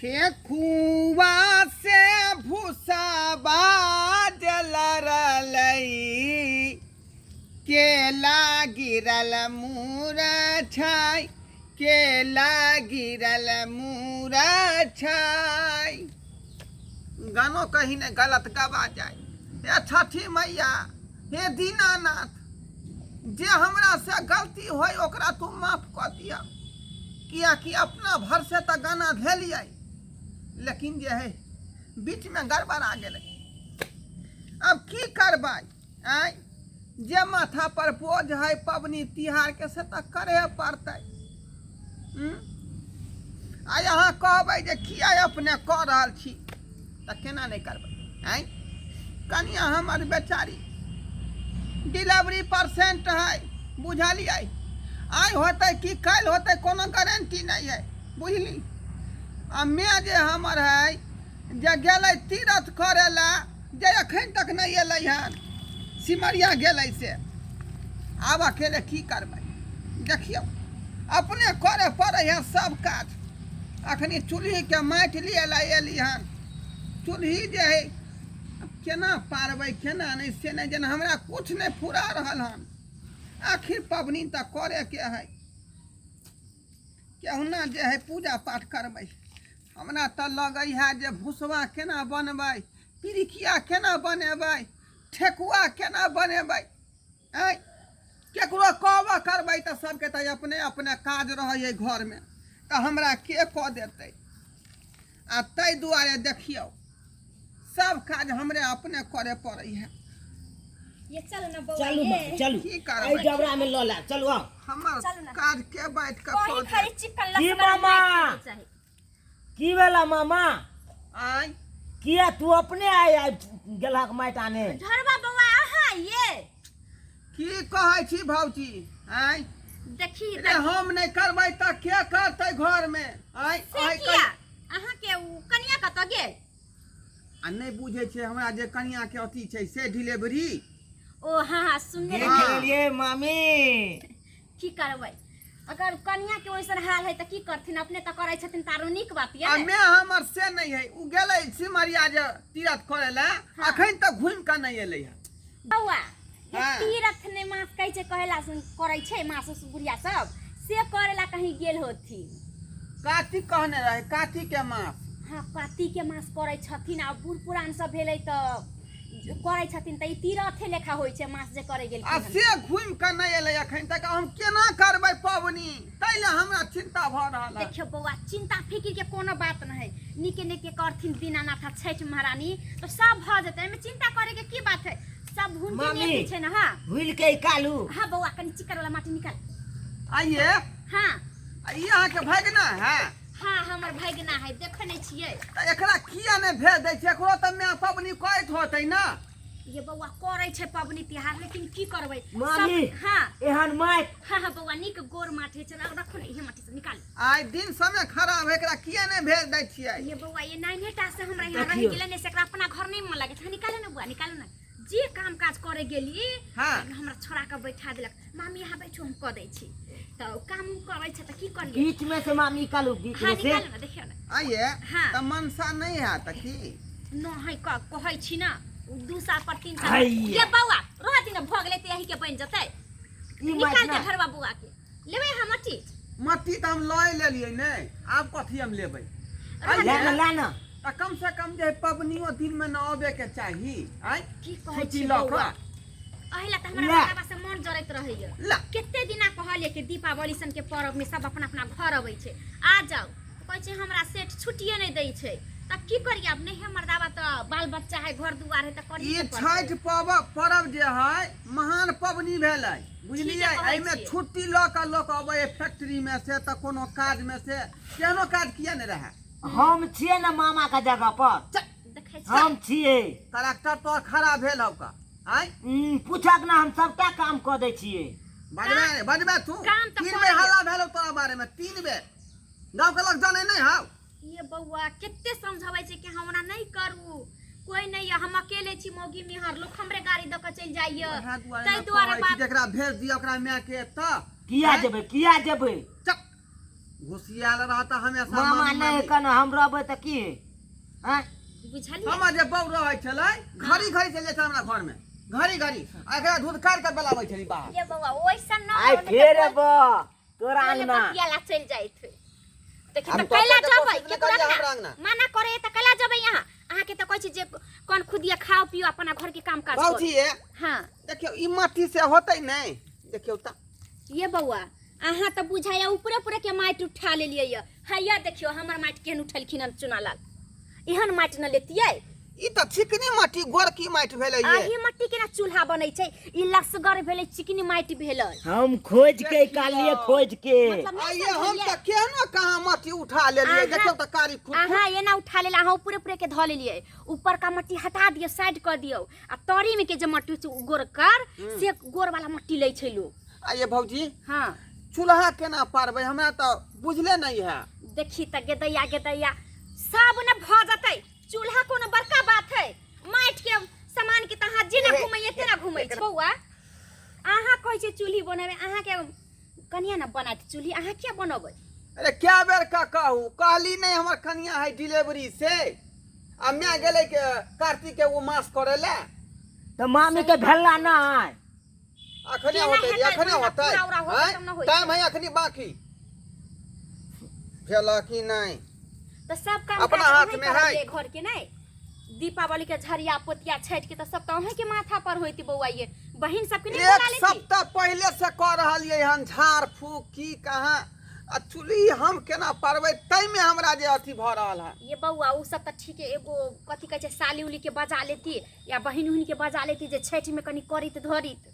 ठेकुआ से भूसाबा जलरलै, केला गिरल मुरछाइ, केला गिरल मुरछाइ। गानो कहीं ने गलत गवा जाय। हे छठी मैया, हे दीनानाथ, जे हमरा से गलती होय ओकरा तू माफ कऽ दिया, कियाकि अपना भर से तऽ गाना भेलियै, लेकिन जे है बीचमे गड़बड़ा गेलै। अब की करबै? आँय, जे माथा पर बोझ है पबनी तिहारके से तऽ करे पड़तै। आ अहाँ कहबै जे किया अपने कऽ रहल छी, तऽ केना नहि करबै? आँय, कनिया हमर बेचारी डिलीवरी परसेंट है, बुझलियै? आइ होतै कि काल्हि होतै कोनो गारंटी नहि है, बुझली? आ माय जे हमर है जे गेलै तीरथ करै लए, जे एखन तक नहि एलै हन, सिमरिया गेलै से। आब अकेले की करबै? देखियौ, अपने करे पड़ै है सब काज। अखनी चूल्हीके माटि लिए लए एली हन। चूल्ही जे है केना पारबै केना नहि से नहि जेना हमरा किछु नहि फुरा रहल हन। आखिर पबनी तऽ करेके है, केहुना जे है पूजा पाठ करबै। हमरा तऽ लगै है जे भुसवा केना बनबै, पिरिकिया केना बनेबै, ठेकुआ केना बनेबै। आँय, केकरो कहबो करबै तऽ सबके तऽ अपने अपने काज रहै है घरमे, तऽ हमरा के कऽ देतै? आ ताहि दुआरे देखियौ सब काज हमरे अपने करे पड़ै है। ये चल ना बौआ, चलू ये। मामी चलू, की करबै? एहि डबरा में लऽ ला, चलू आउ। हमर चलू ना। काज के बैठ के कहीं कऽ खाली देत? चिकन की लसगर मामा? माटि के चाही। की भेला मामा? आँय, किया तू अपने आइ आइ गेलहक माटि आने? झरवा बौआ अहाँ ये की कहै छी भौजी? आँय, देखी रे हम नहि करबै तऽ के करतै घरमे? आँय, से आँय, किया अहाँ के उ कनिया कतऽ गेल? आ नहि बुझै छै हमरा जे कनिया के अथी छै से डिलीवरी। ओ हाँ हाँ, सुनने देख रहियै। लेलियै मामी। की करबै, अगर कनिया के ओइसन हाल है तऽ की करथिन? अपने तऽ करै छथिन तऽ आरो नीक बात आ ये। मैं हमर से नहीं है, उ गेलै सिमरिया जे तीरथ करे ला, अखन तक घुमि कऽ नहि एलै हन। बौआ ये हाँ। तीरथ ने मास कहै छै, कहेला सुन करै छै मास उस बुढ़िया सब से करेला कहीं गेल होथिन। कार्तिक कहने रहे, कार्तिक के मास। हाँ, कार्तिक के मास करै छथिन। आ बूढ़ पुरान सब भेलै तऽ करै छथिन, तऽ ई तीरथे लेखा होइ छै मास जे करै आ गेलखिन हन। से घुमि कऽ नहि एलै अखन तक, हम केना करबै पबनी? ताहि लए हमरा चिंता भऽ रहल है। देखियौ बौआ, चिंता फिकिर के कोनो बात नहि है। नीके नीके करथिन दीनानाथ आ छठि महारानी तऽ सब भऽ जेतै, एहिमे चिंता करे के की बात है? सब हुनके मामी। नियति छै ने। हाँ, हुइल के निकालू। हाँ बौआ, कनि चिकर वाला माटी निकाल। आइए। हाँ। आ ई अहाँके भगना है? हाँ, हमर भगना है, देखै नहि छियै? तऽ एकरा किया नहि भेज दै छै? एकरो तऽ माय पबनी करैत होतै ने। ये बौआ, करै छै पबनी तिहार, लेकिन की करबै सब- मामी। हाँ। एहन माटि। हाँ हाँ बौआ, नीक गोर माटी छै, रखो ने, इहे माटी से निकाल। आइ दिन समय खराब है, एकरा किया नहि भेज दै छियै? ये बौआ, ये नाइने टा से हमरा यहाँ रहि देखियौ। गेलै ने, से एकरा अपना घर नहीं मन लगे छै। निकालो ने बौआ, निकालो ने। जे काम काज करे गेली हमरा छोड़ा के बैठा देलक, मामी यहाँ बैठू, हम कऽ दै छी। तऽ काम उम करै छै तऽ की करियै? बीच में से मामी निकालू, बीच हाँ, में से। निकालो ने, देखियौ ने। आइए। हाँ। तऽ मनसा नहि हैत की? न है, कहै छी ने, 2 साल पर 3 साल। हैया। ये बौआ, रह दिन भऽ गेलै तऽ यही के बनि जेतै। ई निकाल माटि दे ना। घरवा बौआ के लेबै हम मट्टी। मट्टी तऽ हम लए लेलियै ने, आब कथी हम लेबै? ला ना, ला ना। तऽ कम से कम जे पबनियो दिन में न अबे के चाही। आँय, की कहै छुट्टी छी लऽ बौआ, कऽ। अहिला तऽ हमरा ला। बाबा से मन जरैत रहैया। ला। कते दिना कहलियै कि दीपावली सन के पर्व में सब अपना अपना घर अबै छै, आ जाउ। तऽ कहै छै हमरा सेठ छुट्टिए नहि दै छै। तऽ की करियै आब? नहि हमर दाबा तऽ बाल बच्चा है, घर दुआर है, तऽ ई करिये पड़तै। छठि पर्व पर्व जे है महान पबनी भेलै, बुझलियै? कहै एहिमे छियै। छुट्टी लऽ कऽ लोक अबै है फैक्ट्री में से, तऽ कोनो काज में से, केहनो काज किया नहि रहै। हम छियै ने मामा के जगह पर। चल। देखै छियै। हम छियै। कलेक्टर तोहर खराब भेल हौ का? आँय, पूछक ना, हम सबटा काम कऽ दै छियै। बजबे बजबे तू। काम तऽ 3 कऽ बेर लिअ। हल्ला भेल हौ तोरा बारे में, 3 बेर। गाँव के लोक जानै नहि हौ। ये बौआ, कते समझाबै छै कि हमरा नहि करू, कोई नहीं है, हम अकेले छी मौगी मेहर, लोक हमरे गाड़ी दऽ कऽ चलि जाइए। ओएह दुआरे ताहि ने दुआरे कहै छी बात जेकरा भेज दिअ ओकरा माय के एतऽ। किया आँय? जेबै, किया जेबै? चल। घुसियाल रहता हमेशा। मामा मामी, नहि मामी। कन हम रहबै तऽ की आँय? बुझलियै? हमर जे बहू रहै छलै, घड़ी घड़ी चलि जाइ छलै हमरा घरमे, घड़ी घड़ी, आ एकरा धुधकारि कऽ बोलाबै छलै बाहर। ये बौआ, ओइसन न आइ हो, नहि तऽ फेर बोल- एबो तोरा बोले अंगना। बतियाला चलि जाइत। देखी हम तऽ कैला कतऽ जेबै कोशिश नहि केकरो करियै अंगना? हमरा अंगना। मना करे तऽ कैला जेबै यहाँ? अहाँके तऽ कहै छी जे कोन खुदिया खाओ पियो, अपना घर के काम काज करू। भौजी ये, हाँ। देखियौ, ई माटी से होतै नहि, देखियौ तऽ। ये बौआ, अहाँ तऽ बुझाइया ऊपरे ऊपरे के माटि उठा लेलियै यऽ। हैया देखियौ, हमर माटि केहन उठेलखिन हन चुनालाल। एहन माटि न लेतियै। ई तऽ चिकनी माटी, गोरकी माटि भेलै ये। एही माटी के ना चूल्हा बनै छै। ई लसगर भेलै, चिकनी माटि भेलै। हम खोज के निकालिए, खोज के। मतलब आ नहि ये हम समझलियै। तऽ केहनो कहाँ माटी उठा लेलियै। देखियौ तऽ कारी खुद। अहाँ एना उठा लेला, अहाँ ऊपरे ऊपरे के धऽ लेलियै। ऊपर का मट्टी हटा दियौ, साइड कऽ दियौ, आ तरी में के जे मट्टी होइ छै, ओ गोरकर, से गोर वाला मट्टी लै छै लोग। आ ये भौजी। हाँ। चूल्हा केना पारबै, हमरा तऽ बुझले नहि है। देखी तऽ गेदैया गेदैया, सब ने भऽ जेतै। चूल्हा कोनो बड़का बात है? माटि के सामान के तऽ अहाँ जेना घुमैये तेना घुमै छै। बौआ, अहाँ कहै छियै चूल्ही बनेबै, अहाँके कनिया ने बनायत चूल्ही, अहाँ किया बनबै? अरे क्या बेर का कहू, कहली नहीं, हमर कनिया है डिलीवरी से, आ मैं गेलै के कार्तिक के वो मास करे ले। तऽ मामी के भेला नहि। अखने केना होतै रे, हेतै? अखने पूरा होतै। पूरा उरा होतै आँय? तब न होइ टाइम छै। है अखनी बाकी, भेला कि नहि? तऽ सब काम अपना काज हाथ अहीं में करलियै है। घर के नहि? दीपावली के झरिया पोतिया छठि के तऽ सब तऽ अहीं के माथा पर होइत बौआ। ये बहिन सबके नहि बोला एक लेती? सप्ताह पहिले से कऽ रहलियै हन झाड़ फूक की कहाँ, आ चूल्ही हम केना पारबै, ताहिमे हमरा जे अथी भऽ रहल है। ये बौआ, ओ सब तऽ ठीक है। एगो कथी कहै छै, साली उली के बजा लेती या बहिन उहिन के बजा लेती जे छठि में कनि करित धरित।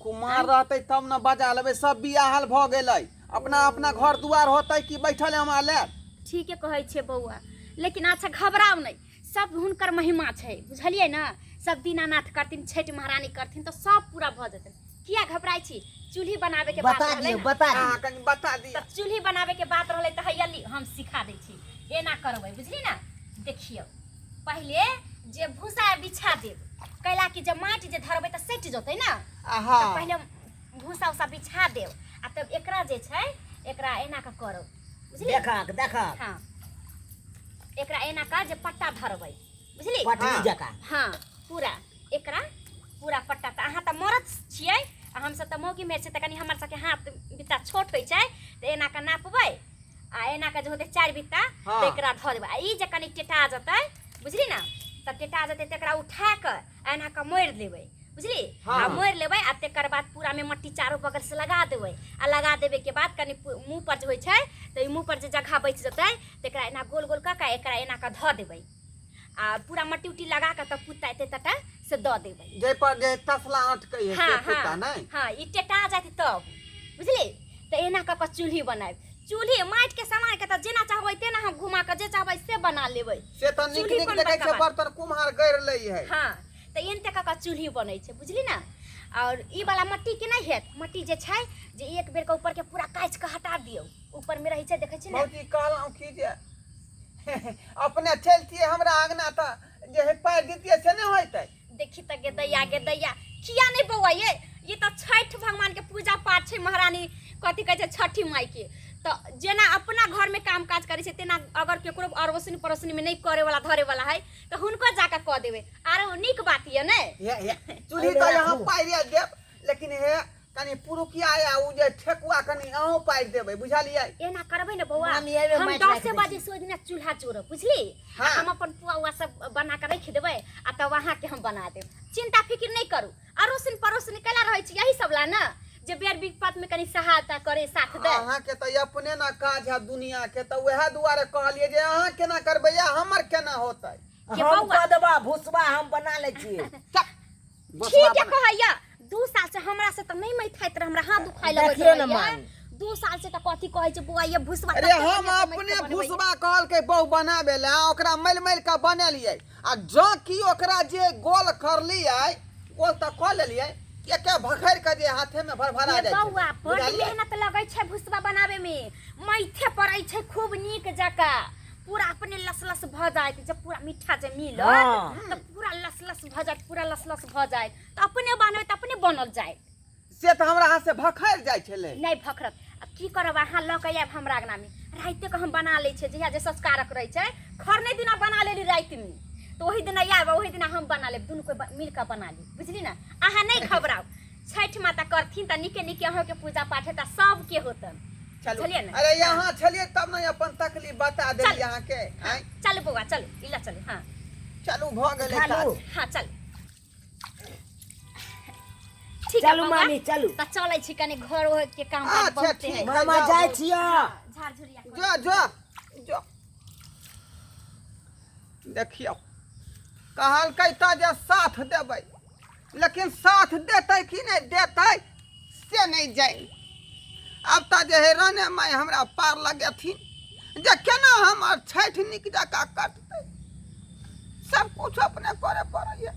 कुमार रहतै तब ने बजा लेबै। सब बियाहल भऽ गेलै, अपना अपना घर दुआर होतै कि बैठल हमरा ले। ठीके कहै छियै बौआ, लेकिन अच्छा घबराउ नहि, सब हुनकर महिमा छै, बुझलियै ने? सब दीनानाथ करथिन, छठि महारानी करथिन तऽ सब पूरा भऽ जेतै। किया घबराइ छी? चूल्ही बनाबे के बात बता रहलै दियौ। ने? बता अहाँ दियौ। कनि बता दिअ। तऽ चूल्ही बनाबे के बात रहलै तऽ हैया ली, हम सिखा दै छी। एना करबै, बुझली ने? देखियौ, पहिले जे भूसा बिछा देब, कैला कि जे माटि जे धरबै तऽ सटि जेतै ने। आहा। तऽ पहिले भूसा उसा बिछा देब आ तब एकरा जे छै, एकरा एना कऽ करब, बुझली? देखक देखक। हाँ, एकरा एना कऽ जे पट्टा धरबै, बुझली? पटरी हाँ। जकाँ। हाँ, पूरा एकरा पूरा पट्टा। तऽ अहाँ तऽ मरद छियै आ हमसब तऽ मौगी मेर छियै, तऽ कनि हमर सबके हाथ बित्ता छोट होइ छै, तऽ एना कऽ नापबै आ एना कऽ जे होतै 4 बित्ता, तऽ एकरा धऽ देबै। आ ई जे कनि टेटा जेतै, बुझली ने, तऽ टेटा जेतै तऽ एकरा उठा कऽ आ एना कऽ मोड़ि लेबै, बुझली? आ मोड़ि लेबै आ तकर बाद पूरामे मट्टी चारू बगल से लगा देबै, आ लगा देबे के बाद कनि मुँह पर जे होइ छै, तऽ ई मुँह पर जे जगह बचि जेतै, तऽ एकरा एना गोल गोल कऽ कऽ एकरा एना कऽ धऽ देबै आ पूरा मट्टी उट्टी लगा कऽ तब पुत्ता एतै तटा से दऽ देबै। जाहि पर जे तसला अटकै है से पुत्ता नहि? हाँ, ई टेटा जाइत तब, बुझली? तऽ एना कऽ कऽ चूल्ही बनायब। चूल्ही माटि के सामान के तऽ जेना चाहबै तेना हम घुमा कऽ जे चाहबै से बना लेबै। से तऽ नीक चूल्ही नीक कोन देखै बड़का छियै बात? बर्तन कुम्हार गड़ि लै है। हाँ, तऽ एनते कऽ कऽ चूल्ही बनै छै, बुझली ने? आओर ई वाला मट्टी के नहि हेत। मट्टी जे छै जे एक बेर के ऊपर के पूरा काटि कऽ हटा दियौ, ऊपर मे रहै छै, देखै छी ने? भौजी, कहलहुँ की जे अपने चलतियै हमरा अंगना तऽ जे हे पारि दितियै, से नहि होइतै? देखी तऽ गेदैया गेदैया, किया नहि बौआ? ये ई तऽ छठि भगवान के पूजा पाठ छै, महारानी कथी कहै छै, छठि माई के। तऽ जेना अपना घरमे काम काज करै छै, तेना अगर केकरो अड़ोसिन पड़ोसिन मे नहि करे वाला धरे वाला है तऽ हुनको जाकऽ कऽ देबै, आरो नीक बात यऽ ने? हे हे, चूल्ही तऽ यहाँ पारि देब, लेकिन हे कनि पुरुकिया या उ जे ठेकुआ कनि अहूँ पारि देबै, बुझलियै? एना करबै ने बौआ, मामी एबै, हम माटि 10 राखि दै बजे से ओहि दिना चूल्हा चोरब, बुझली? आ हाँ। हम अपन पुआ उआ सब बना कऽ राखि देबै आ तब अहाँके हम बना देब। चिंता फिकिर नहि करू। अड़ोसिन पड़ोसिन कैला रहै छी? यही सब ला ने, जे बेर विपत में कनि सहायता करे, साथ दे। अहाँके तऽ अपने ना काज है दुनिया के, तऽ उएह दुआरे कहलियै जे अहाँ केना करबै या हमर केना होतै। के हम बौआ? कऽ देबा, भुसबा हम बना लै छियै। चप, बसुआ ठीक है। कहैया 2 साल से हमरा से तऽ नहि मैथाइत रहे, हमरा हाथ दुखाइ लगैत देखियौ ने रहैया। मामी। 2 साल से तऽ कथी कहै छै बौआ, ये भुसबा अरे तते हम बढ़िआँ से मैथ अपने के बनबैया। भुसबा कहलकै बहु बनाबे ला, ओकरा मलि मलि कऽ बनेलियै, आ जँ कि ओकरा जे गोल करलियै, गोल तऽ कऽ लेलियै, एके भखरि कऽ जे हाथे में भरभरा ये जाइ छै। बौआ, बड बुझलियै? मेहनत लगै छै भुसबा बनाबे में। मैथे पड़ै छै खूब नीक जकाँ, पूरा अपने लस लस भऽ जायत। जब पूरा मीठा जे मिलत तऽ पूरा लस लस भऽ जायत, पूरा लस लस भऽ जायत, तऽ अपने बनबै तऽ अपने बनल जायत। से तऽ हमरा हाथ से भखरि जाइ छलै। नहि भखरत। आ की करब, अहाँ लऽ कऽ आयब हमरा अंगनामे, राइते के हम बना लै छियै जहिया जे संस्कारक रहै छै खरने दिना बना लेली रातिमे तऽ ओहि दिना आयब ओहि दिना हम बना लेब दुनू कोइ मिल कऽ बना लेब बुझली ने अहाँ नहि घबराउ छठि माता करथिन तऽ नीके नीके अहाँके पूजा पाठ हेतै सबके होतन चलू बुझलियै ने अरे यहाँ छलियै तब ने अपन तकलीफ बता देली चल। अहाँके आँय चलू बौआ चलू इला चलू हाँ चलू भऽ गेलै उठा लू। काज हाँ चल ठीक है चलू बौआ मामी चलू तऽ चलै छी कनि घर ओर के काम काज अच्छा, बहुते ठीक। है मामा जाइ छियै झाड़ झुरिया करू। जो जो जो देखियौ कहलकै तऽ जे साथ देबै लेकिन साथ देतै कि नहि देतै से नहि जानि आब तऽ जे है राने माय हमरा पार लगेथिन जे केना हमर छठि नीक जकाँ कटतै सब कुछ अपने करे पड़ैए।